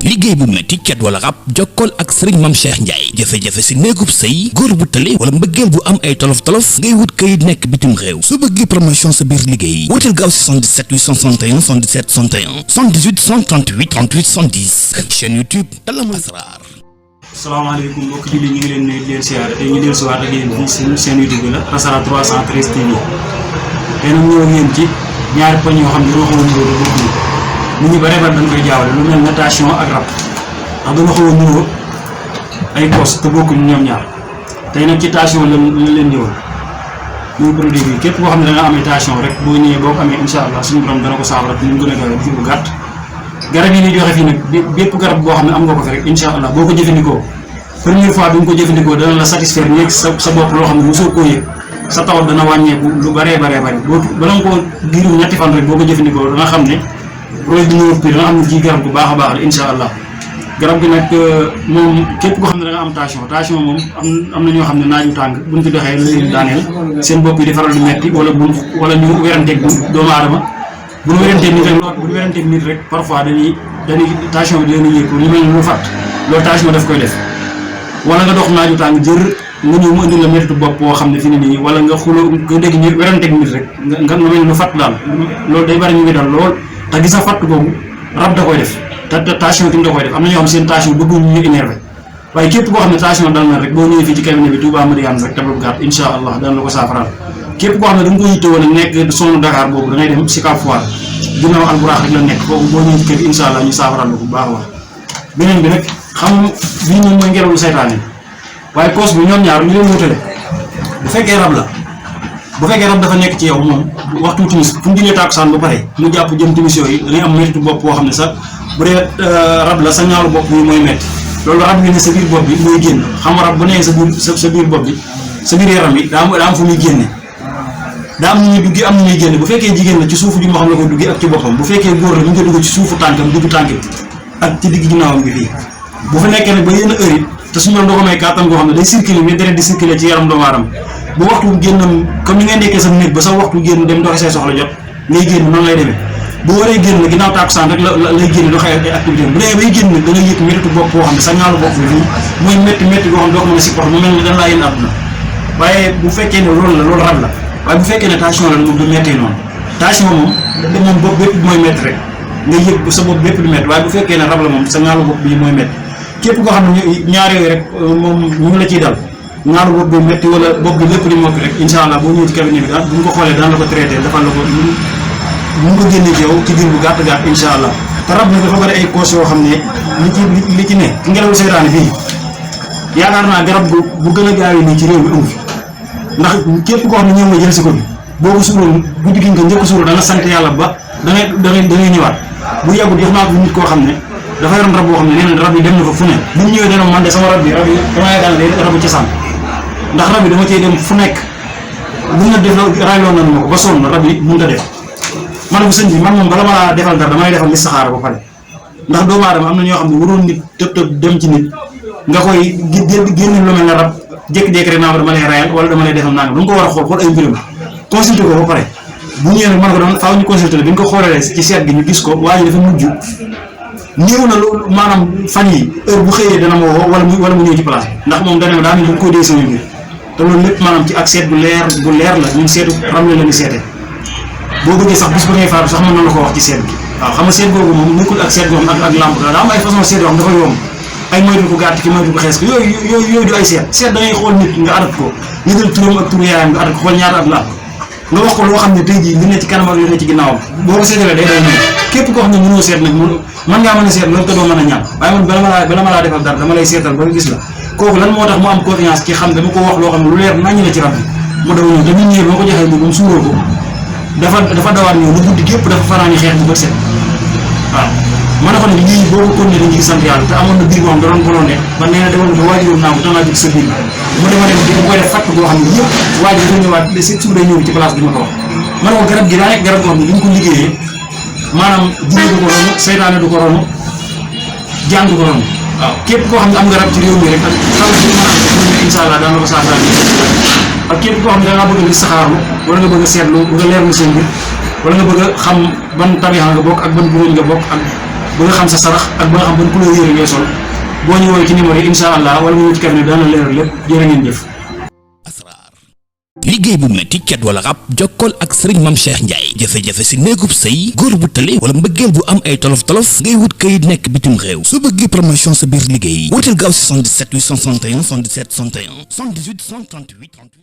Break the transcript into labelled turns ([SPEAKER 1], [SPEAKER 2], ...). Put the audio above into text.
[SPEAKER 1] liggéey bu metti cat wala rab jokkool ak Serigne Mame Cheikh Ndiaye jafe-jafe si néegub sëy góor bu tële wala mbëggeel bu am ay tolof-tolof ngay wut kayit nekk bitim réew su bëggee promotion sa biir liggéey wuteel gaaw si 77 861 77 61 78 138 38 110 chaîne YouTube Kalamul Asrar.
[SPEAKER 2] salaamaaleykum mbokk julli ñu ngi leen nuyu di leen siyaare te ñu dellusiwaat ak yéen fii suñu chaîne YouTube la Asrar 313 TV tey nag ñëw ak yéen ci ñaari poñ yoo xam ne dañoo xaw a niroo bokk nit ñi bare bare dañ koy jaawale lu mel natation ak rab ndax dañoo xaw a niroo ay cos te bokkuñu ñoom ñaar tey nag ci tension la leen ñëwal muy produit bi képp koo xam ne da nga amee tension rek boo ñëwee boo ko amee incha allah suñu borom dana ko saafara te ñu gën a gaawee ci bu gàtt garab yi ñuy joxe fii nag bépp garab boo xam ne am nga ko fi rek incha allah boo ko jëfandikoo première fois bi nga ko jëfandikoo dana la satisfaire yéeg sa bopp loo xam ne mosoo koo yëg sa tawat dana wàññeeku lu baree boo bala nga koo diiru ñetti fan rek boo ko jëfandikoo danga xam ne projet bi ñëw pire danga xam ne ci garab bu baax a baax la incha allah garab gi nag moom képp koo xam ne da nga am tension moom am na ñoo xam ne naaju tàng buñ ci doxee la leen daaneel seen bopp yi di faral di metti wala ñu weranteeg doomu aadama bu ñu weranteeg nit rek parfois dañuy tension bi dina yëg lu mel ni lu fàtt loolu tension daf koy def wala nga dox naaju tàng jër nga ñëw mu indi la mettitu bopp boo xam ne fi ne nii wala nga xuloo nga dégg ñu weranteeg nit rek nga mel ni lu fàtt daal loolu day bari ñu ngi dal lool te gis nga fàtt boobu rab da koy def te tension ki da koy def am na ñoo xam seen tension bëgguñu ñu énervé waaye képp koo xam ne tension dal na rek boo ñëwee fii ci cabinet bi Touba Mariane rek tableau gàtt incha allah dana la ko saafaraal képp koo xam ne da nga ko yittewoo nag nekk sonu Dakar boobu da ngay dem Sicap Foire ginnaaw Alburax rek la nekk foofu boo ñëwee ci kër gi incha allah ñu saafaraal la ko bu baax a baax beneen bi nag xam bii moom mooy ngelaw lu saytaane waaye cause bi ñoom ñaar ñu leen wutale bu fekkee rab dafa nekk ci yow moom waxtu timis fu mu jëlee tàkkusaan ba pare mu jàpp jëm timis yooyu da ngay am métti bopp boo xam ne sax bu dee rab la sa ñaaru bopp bi mooy métti loolu rab bi ne sa biir bopp bi mooy génn xam nga rab bu nee sa biir bopp bi sa biir yaram bi daa am fu muy génne daa am nu ñuy duggi am nu ñuy génne bu fekkee jigéen la ci suufu ji moo xam la koy duggi ak ci boppam bu fekkee góor la ñu ngi koy dugg ci suufu tànkam diggu tànk bi ak ci digg ginnaawam bi fii bu fa nekkee nag ba yenn heure yi te suñu doon doo ko may kàttan goo xam ne day circuler mais deret di circuler ci yaram doomu aadama bu waxtu génnam comme ni ngay nekkee sa néeg ba sa waxtu génn dem doxi say soxla jot ngay génn noonu lay demee bu waree génn ginnaaw tàkkusaan rek lay génn doxee ay activité bu dee bay génn da nga yëg méttitu bopp boo xam ne sa ñaalu bopp bi fii mooy métti goo xam ne doo ko mën a supporter mu mel ni dañ laa yéen àdduna waaye bu fekkee ne loolu rab la waaye bu fekkee ne tension la moom du méttee noonu tension moom bopp bépp mooy métti rek nga yëg sa bopp bépp du métti waaye bu fekkee ne rab la moom sa ñaalu bopp bi mooy métti képp koo xam ne ñaar yooyu rek moom ñu ngi la ciy dal ñaaru bopp bi métti wala bopp bi lépp di mokk rek incha allah boo ñëwee ci cabinet bi bu ñu ko xoolee daan la ko traité defal la ko mun ko génne ci yow ci diir bu gàtt incha allah te rab nag dafa bari ay causes yoo xam ne li ci ne ngelawu seytaane fii yaakaar naa garab bu gën a gaawee nii ci réew mi amu fi ndax képp koo xam ne ñëw nga jël si ko bi boo ko suuroon guddi gi nga njëkk suuro da nga sant yàlla ba da ngay ñëwaat bu yàggut jox naa ko nit koo xam ne dafa yoroon rab boo xam ne nee na rab yi dem na fa fu ne bu ñu ñëwee dana man de sama rab yi dama yaakaar ne day rabu ci sànq ndax rab yi dama cee dem fu nekk lu na def rayloo nañu ma ko ba sonn rab yi mënut a def man bu sëñ bi man moom bala ma laa defal dara damay defal li saxaara ba pare ndax doomu aadama am na ñoo xam ne waroon nit tëb dem ci nit nga koy génne lu mel ne rab jékki-jékki rek naa ko dama lay rayal wala dama lay defal nangam du nga ko war a xool ay mbiram consulté ko ba pare bu ñëwee nag man ko doon faaw ñu consulté la bi ñu ko xoolee ci seet gi ñu gis ko waaye dafa mujj néew na loolu maanaam fan yi heure bu xëyee dana ma woo wala mu ñëw ci place bi ndax moom dana ma daa mel ni ko dee sama mbir te loolu lépp maanaam ci ak seet bu leer la ñun seetu ram la ñu seete boo bëggee sax bis ba ngay faatu sax mën na la ko wax ci seet bi waaw xam nga seet googu moom nekkul ak seet goo xam ak lamp daa am ay façon seet yoo xam dafa yomb ay moytu ko gàtt ki moytu ko xees ko yooyu du ay seet da ngay xool nit nga adat ko yëgal turam ak turu yaayam nga adat ko xool ñaata at la nga wax ko loo xam ne tey jii li ne ci kanam ak li ne ci ginnaawam boo ko seetalee day day ñëw képp koo xam ne mënoo seet nag mën ngaa mën a seet loolu te doo mën a ñaan waaye man bala ma laa defal dara dama lay seetal ba gis la kooku lan moo tax mu am confiance ci xam dama ko wax loo xam ne lu leer nañu la ci rab bi mu daw ñëw te nit ñi boo ko joxee moom suuroo ko dafa dawaat ñëw lu guddi gépp dafa fanaani xeex bu bët set waaw ma ne ko nag lii boo ko continué dañuy sant yàlla te amoon na biir boo xam da doon bolonde ba nee na demoon ba waajuroon naa ko dangaa jóg sa biir mu dema dem bu koy def fàtt boo xam ne yëpp waajur dafa ñëwaat suuf day ñëw ci place bi ma ko wax ma ne ko garab gi daa nekk garab boo xam ne li ñu ko liggéeyee maanaam jinne du ko ronu seytaane du ko ronu jaan du ko ronu waaw képp koo xam ne am nga rab ci réew mi rek ak xaw si mën a incha allah daan la ko saafara ak képp koo xam ne da ngaa bëgg li saxaarlu wala nga bëgg a seetlu bëgg a leerlu seen mbir wala nga bëgg a xam ban tabixa nga bokk ak ban buróom nga bokk ak ba nga xam sa sarax ak ba nga xam ban couleur yére ngay sol boo ñu woowee ci numéro yi incha allah wala mu ñëw ci cabinet bi dana leeral lépp jërë ngeen jëf.
[SPEAKER 1] liggéey bu metti cet wala rab jokkool ak sëriñ Mame Cheikh Ndiaye jafe-jafe si néegub sëy góor bu tële wala mbëggeel bu am ay tolof-tolof ngay wut kayit nekk bitim réew soo bëggee promotion sa biir liggéey wóotal gaaw si 77 861 77 61 78 138